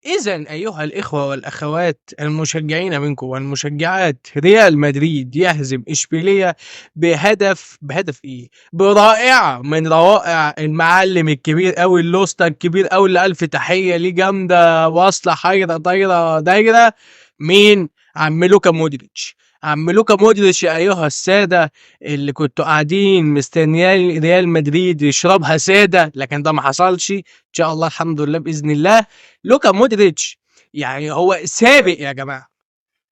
إذا أيها الإخوة والأخوات المشجعين منكم والمشجعات، ريال مدريد يهزم إشبيلية بهدف، بهدف إيه؟ برائعة من روائع المعلم الكبير أوي، اللوستا الكبير أوي اللي ألف تحية ليه، جامدة واصلة حيرة طايرة دايرة. مين؟ عم لوكا مودريتش. عم لوكا مودريتش يا أيها السادة اللي كنتوا قاعدين مستنيين ريال مدريد يشربها سادة، لكن ده ما حصلش إن شاء الله، الحمد لله بإذن الله. لوكا مودريتش يعني هو سابق يا جماعة،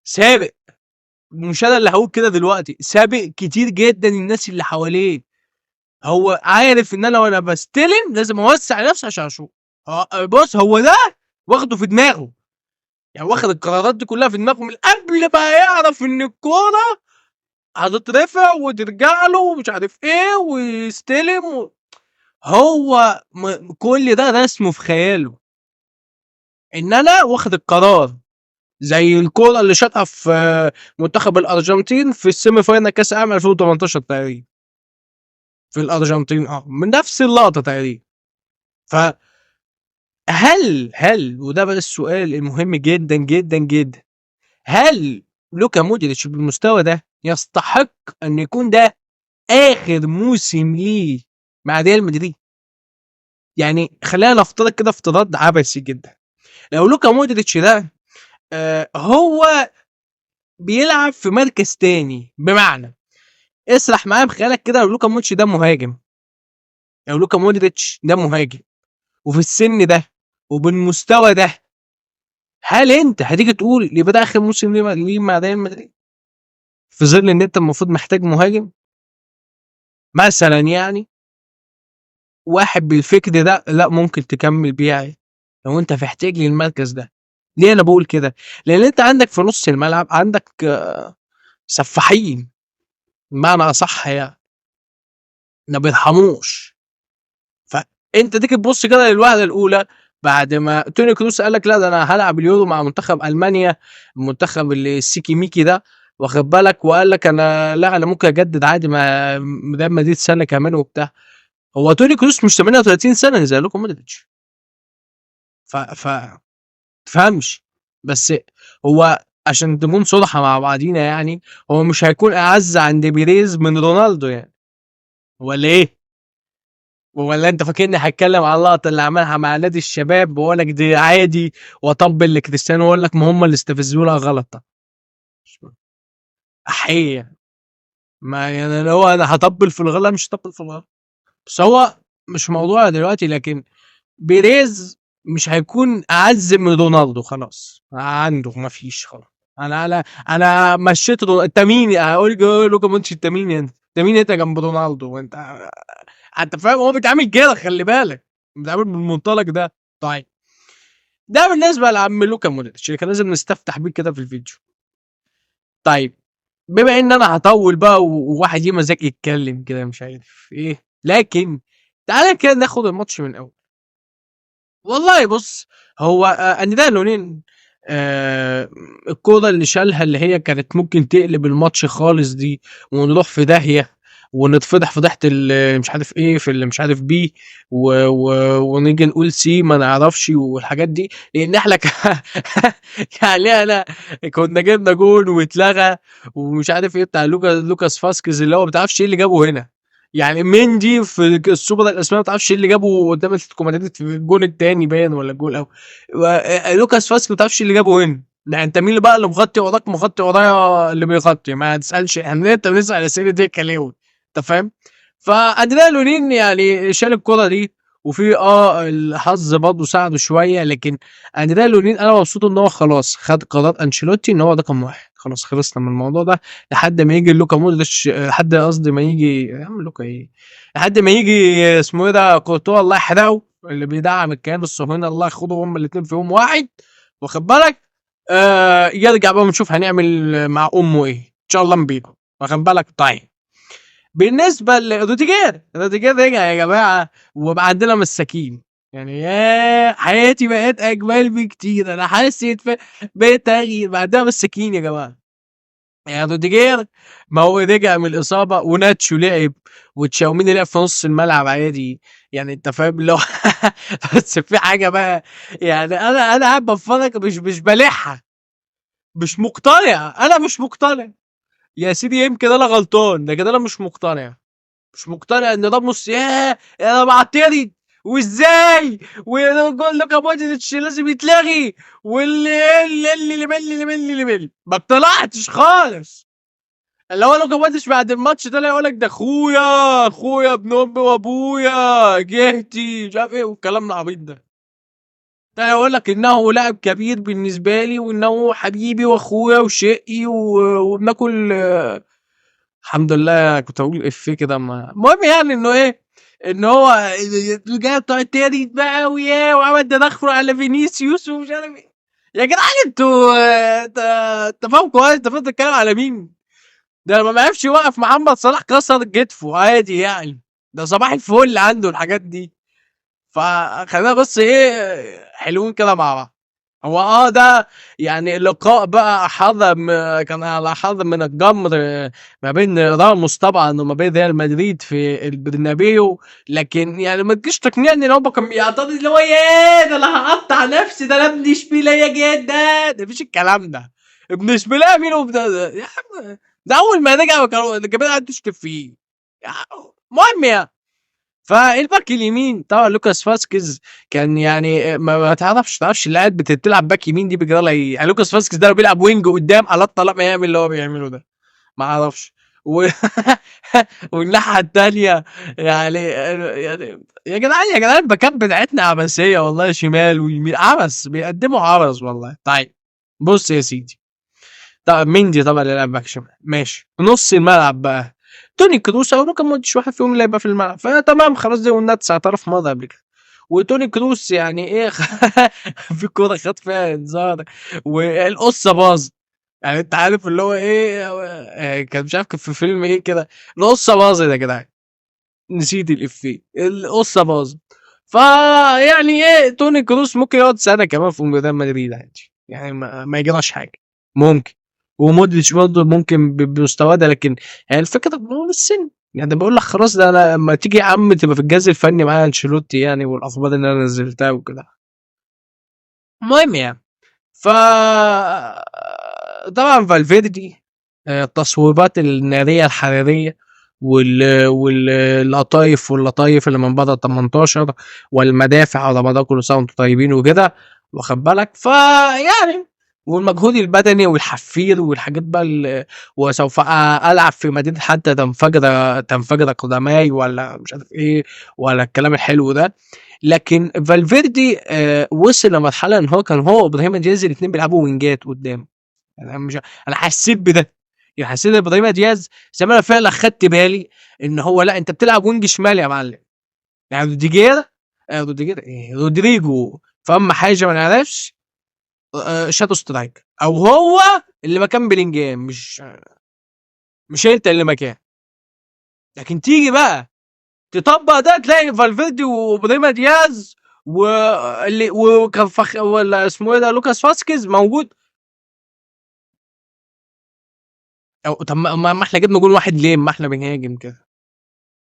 سابق، مش أنا اللي هقول كده دلوقتي، سابق كتير جدا الناس اللي حواليه. هو عارف إن أنا وأنا بستلم لازم أوسع نفسي عشان أشوط. بص، هو ده واخده في دماغه، يعني واخد القرارات دي كلها في دماغه من قبل ما يعرف إن الكورة هتترفع وترجع له ومش عارف إيه ويستلم هو كل ده رسمه في خياله إن أنا واخد القرار، زي الكورة اللي شاطها في منتخب الأرجنتين في ال semi final كأس العالم 2018 تقريبا في الأرجنتين، من نفس اللقطة تقريبا. ف هل وده بقى السؤال المهم جدا جدا جدا، هل لوكا مودريتش بالمستوى ده يستحق أن يكون ده آخر موسم ليه مع ريال مدريد؟ يعني خلينا نفترض كده افتراض عبثي جدا، لو لوكا مودريتش ده هو بيلعب في مركز تاني، بمعنى اسرح معايا بخيالك كده، لو لوكا مودريتش ده مهاجم، لو لوكا مودريتش ده مهاجم وفي السن ده وبالمستوى ده، هل انت هتيجي تقول يبقى ده اخر موسم ليه مع ريال مدريد في ظل ان انت المفروض محتاج مهاجم مثلا؟ يعني واحد بالفكر ده لا ممكن تكمل بيه عادي لو انت في احتياج للمركز ده. ليه انا بقول كده؟ لان انت عندك في نص الملعب عندك سفاحين بمعنى اصح، يعني ما بيرحموش. فانت تيجي تبص كده للوهلة الاولى بعد ما توني كروس قال لك لا ده انا هلعب اليورو مع منتخب المانيا، المنتخب اللي السيكي ميكي ده، واخد بالك، وقال لك انا لا انا ممكن اجدد عادي مع ريال مدريد سنة كمان وبتاع. هو توني كروس مش 38 سنة زي لوكا مودريتش، ف تفهمش، بس هو عشان نكون صراحة مع بعضينا يعني هو مش هيكون اعز عند بيريز من رونالدو يعني، ولا ايه؟ ولا انت فاكرني هتكلم على اللقطة اللي عملها مع نادي الشباب واقول لك دي عادي واطبل لكريستيانو واقول لك ما هم اللي استفزونا غلط؟ احيه، ما يعني لو انا هطبل في الغلط مش هطبل في الغلط، بس هو مش موضوع دلوقتي. لكن بيريز مش هيكون اعز من رونالدو، خلاص عنده ما فيش خلاص. انا مشيت انت مين؟ هقول لوكا مودريتش انت مين؟ انت مين انت جنب رونالدو؟ وانت انت فاهم هو بيتعامل كده، خلي بالك بيتعامل بالمنطلق ده. طيب ده بالنسبة لعم لوكا مودريتش اللي كان لازم نستفتح بيه كده في الفيديو. طيب بما ان انا هطول بقى وواحد ليه مزاج يتكلم كده مش عارف ايه، لكن تعالى كده ناخد الماتش من الاول. والله بص، هو اندريا لونين، الكورة اللي شالها اللي هي كانت ممكن تقلب الماتش خالص دي ونروح في داهية ونتفضح فضيحة مش عارف ايه في اللي مش عارف بي ونيجي نقول سي ما نعرفش والحاجات دي، لان احنا يعني انا كنا جبنا جون واتلغى ومش عارف ايه بتاع لوكاس فاسكيز اللي هو ما بتعرفش ايه اللي جابه هنا، يعني مندي في السوبر الاسباني ما تعرفش ايه اللي جابه قدام اتلتيكو مدريد في الجون الثاني باين ولا الجول الاول، لوكاس فاسكيز ما تعرفش اللي جابه هنا. لا انت مين اللي بقى اللي مغطي وراك؟ مغطي ورايا اللي بيغطي، ما تسالش احنا انت بنسال الاسئلة دي كلاوي، انت فاهم؟ فاندريا لونين يعني شال الكره دي، وفي الحظ برضه ساعده شوية، لكن اندريا لونين انا مبسوط ان هو خلاص خد قرار انشيلوتي ان هو رقم واحد، خلاص خلصنا من الموضوع ده لحد ما يجي لوكا مودريتش، لحد قصدي ما يجي يا عم لوكا ايه، لحد ما يجي اسمه ايه ده كورتوا الله يحرقه اللي بيدعم الكيان الصهيوني الله ياخده هم الاثنين في يوم واحد، واخد بالك؟ يرجع بقى ونشوف هنعمل مع امه ايه ان شاء الله نبيعه، واخد بالك؟ طيب بالنسبة لروديجير، روديجير رجع يا جماعة وبقى عندنا مساكين، يعني يا حياتي بقت اجمل بكتير، انا حسيت بتغيير، بقى عندنا مساكين يا جماعة. يعني روديجير ما هو رجع من الاصابة، وناتشو لعب، وتشاوميني لعب في نص الملعب عادي، يعني انت فاهم اللي هو بس في حاجة بقى، يعني انا قاعد بتفرج مش بالعها، مش مقتنع، انا مش مقتنع يا سيدي، يمكن انا غلطان لكن انا مش مقتنع، مش مقتنع ان راموس ياه انا بعترض وازاي وجول لوكا مودريتش لازم يتلغي واللي اللي اللي اللي اللي اللي اللي اللي ما اقتنعتش خالص. اللي هو لوكا مودريتش بعد الماتش طلع يقول لك ده اخويا، اخويا ابن امي وابويا، جهتي مش عارف ايه والكلام العبيط ده. طلع يقول لك انه لاعب كبير بالنسبة لي وانه حبيبي واخويا وشقي وبناكل الحمد لله، كنت اقول افيه كده ما المهم يعني انه ايه، ان هو جاي بتوع التاني بقى وياه وعمل تدخل على فينيسيوس ومش عارف ايه. يا جدعان انتوا انت فاهم كويس، انت فاهم بتتكلم على مين؟ ده ما عرفش يوقف محمد صلاح كسر كتفه عادي يعني، ده صباح الفل عنده الحاجات دي. فخلينا بس ايه حلوين كده مع بعض. هو ده يعني لقاء بقى حظ كان على حظ من الجمر ما بين راموس طبعا وما بين ريال مدريد في البرنابيو، لكن يعني ما تجيش تقنعني ان هو كان بيعترض اللي هو ياه ده انا هقطع نفسي، ده انا ابن اشبيلية جدا، ده مفيش الكلام ده. ابن اشبيلية مين وابن يا عم ده اول ما رجع كانوا الجماهير قعدت تشتم فيه. المهم يعني فالباك اليمين طبعا لوكاس فاسكيز كان يعني ما تعرفش اللي قاعد بتلعب باك يمين دي بيجرى لها ايه. يعني لوكاس فاسكيز ده لو بيلعب wing قدام على الطلاق ما يعمل اللي هو بيعمله ده، ما اعرفش. والناحية الثانية يعني يا جدعان يا جدعان الباكات بتاعتنا عبثية والله، شمال ويمين عبث، بيقدموا عبث والله. طيب بص يا سيدي، طب مندي طبعا اللي لعب باك شمال ماشي. نص الملعب بقى توني كروس او لوكا مودريتش، واحد فيهم اللي هيبقى في الملعب، فتمام خلاص زي قلنا 9000 مرة قبل كده. وتوني كروس يعني ايه في كورة خد فيها انذار والقصه باظت، يعني انت عارف اللي هو ايه، كان مش عارف كان في فيلم ايه كده، القصة باظت يا جدعان، نسيت الافيه، القصة باظت. فيعني ايه توني كروس ممكن يقعد سنة كمان في ريال مدريد عادي، يعني ما يجراش حاجة ممكن. ومودريتش برضه ممكن بمستواه ده، لكن يعني الفكرة بنقول السن، يعني بقول لك خلاص ده انا لما تيجي يا عم تبقى في الجهاز الفني معايا انشيلوتي يعني، والاخبار اللي انا نزلتها وكده. المهم يعني ف طبعا فالفيردي، التصويبات النارية الحرارية واللطايف واللطايف اللي من بره 18 والمدافع على مدار كل سنة وانتم طيبين وكده، واخد بالك. فيعني والمجهود البدني والحفير والحاجات بقى وسوف العب في مدينة حتى تنفجر قدماي ولا مش عارف ايه ولا الكلام الحلو ده. لكن فالفيردي وصل لمرحلة ان هو كان هو وابراهيم دياز الاثنين بيلعبوا وينجات قدام. انا مش انا حسيت بده، يعني حسيت ان ابراهيم دياز زي ما انا فعلا خدت بالي ان هو لا انت بتلعب wing شمال يا معلم، يعني روديجير، روديجير ايه رودريجو فاما حاجة ما نعرفش، shadow striker او هو اللي مكان بلينجهام، مش انت اللي مكان. لكن تيجي بقى تطبق ده تلاقي فالفيردي وابراهيم دياز واللي وكان ولا اسمه ايه ده لوكاس فاسكيز موجود. او طب ما احنا جبنا جول واحد ليه ما احنا بنهاجم كده،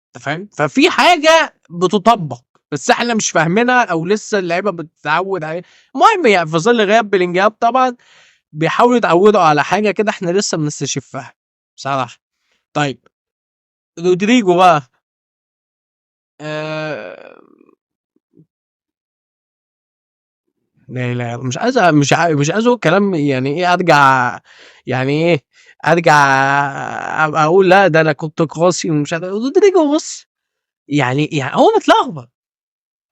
انت فاهم؟ ففي حاجة بتطبق بس احنا مش فاهمينها او لسه اللعيبة بتتعود عليها. المهم يعني في ظل غياب بلينجهام طبعا بيحاولوا يتعودوا على حاجة كده احنا لسه بنستشفها بصراحة. طيب رودريجو بقى، لا لا مش عايز، مش عايز اقول كلام يعني ايه، ارجع يعني ايه، ارجع ابقى اقول لا ده انا كنت قاسي ومش عارف. رودريجو بص يعني هو متلخبط،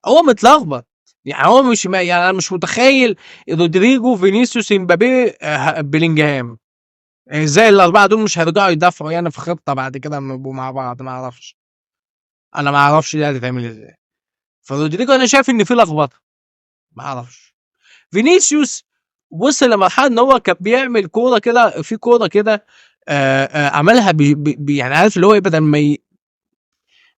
هو متلخبط يعني هو مش ما-، يعني انا مش متخيل رودريجو فينيسيوس امبابي، بلينجهام ازاي الاربعة دول مش هيرجعوا يدافعوا يعني في خطه بعد كده لما يبقوا مع بعض. ما اعرفش، انا ما اعرفش دي هتتعمل ازاي. فرودريجو انا شايف ان في لخبطة، ما اعرفش. فينيسيوس وصل لمرحلة ان هو كان بيعمل كورة كده، في كورة كده، عملها بي بي يعني عارف اللي هو ايه، بدل ما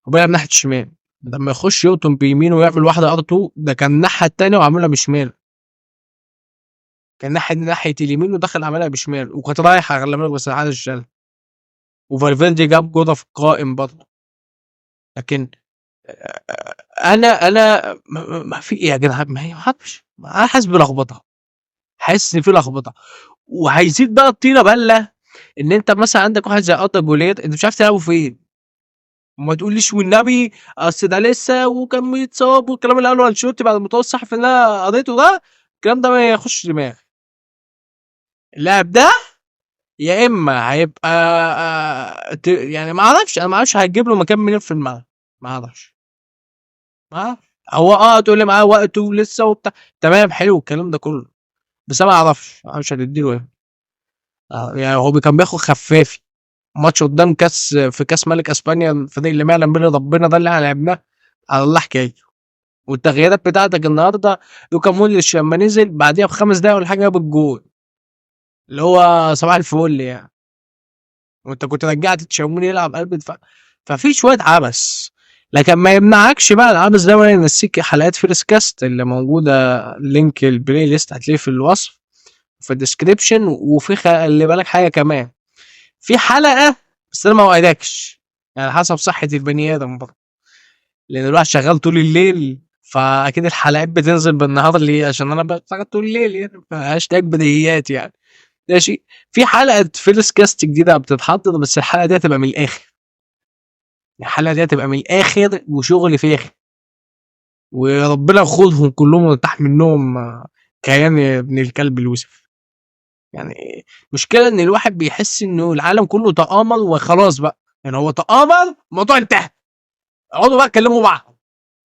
هو بيلعب ناحية الشمال، بدل ما يخش يقطم بيمينه ويعمل واحدة ار 2، ده كان الناحية التانية وعاملها بشماله. كان ناحية اليمين ودخل عملها بشماله وكانت رايحة خلي بالك، بس الحارس شالها. وفالفيردي جاب جوده في القائم برضه. لكن انا ما في ايه يا جدعان، ما هي ما اعرفش، انا حاسس بلخبطه، حاسس ان في لخبطة. وهيزيد بقى الطينه بله ان انت مثلا عندك واحد زي اردا جولير انت مش عارف تلعبه فين. وما تقوليش والنبي اصل ده لسه وكان بيتصاب والكلام اللي قاله انشيلوتي بعد المؤتمر الصحفي اللي انا قريته ده، الكلام ده ما يخش دماغي. اللاعب ده يا اما هيبقى يعني ما اعرفش، انا ما اعرفش هتجيب له مكان منين في الملعب، ما اعرفش. ما هو تقول لي معاه وقته ولسه وبتاع، تمام حلو الكلام ده كله، بس انا ما اعرفش، ما اعرفش هتديله ايه. يعني هو كان بياخد خفافي ماتش قدام كاس في كاس ملك اسبانيا، الفريق اللي ما يعلم به ربنا ده اللي احنا لعبناه على الله حكايته. والتغييرات بتاعتك النهارده لوكا مودريتش لما نزل بعديها ب5 دقايق ولا حاجة جاب الجول اللي هو صباح الفل يعني، وانت كنت رجعت تشاوميني يلعب قلب دفاع. ففي شوية عبث، لكن ما يمنعكش بقى العبث ده ولا ينسيك حلقات فيرست كاست اللي موجودة، link ال playlist هتلاقيه في الوصف في ال description. وفي خلي بالك حاجة كمان، في حلقة بس انا ما اوعدكش يعني حسب صحة البني ادم برضه، لان الواحد شغال طول الليل، فاكيد الحلقات بتنزل بالنهار ليه؟ عشان انا بشتغل طول الليل يعني، فهاشتاج بديهيات يعني. ماشي، في حلقة فيرست كاست جديدة بتتحضر، بس الحلقة دي هتبقى من الاخر، الحلقة دي هتبقى من الاخر وشغل فاخر، وربنا ياخدهم كلهم ويرتاح منهم كيان ابن الكلب اليوسف. يعني مشكلة ان الواحد بيحس انه العالم كله تآمر وخلاص بقى، يعني هو تآمر الموضوع انتهى، اقعدوا بقى اتكلموا بعض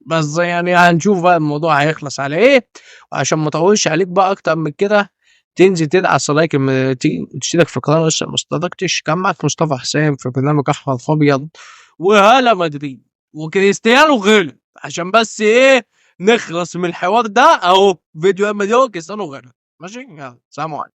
بس. يعني هنشوف بقى الموضوع هيخلص على ايه. وعشان ما اطولش عليك بقى اكتر من كده، تنزل تدعس like وتشترك في القناة لسه ما اشتركتش. كان معاك مصطفى حسام في برنامج احمر فابيض وهلا مدريد وكريستيانو غلط، عشان بس ايه نخلص من الحوار ده اهو، فيديو اما دي كريستيانو غلط. ماشي، يلا سلام عليكم.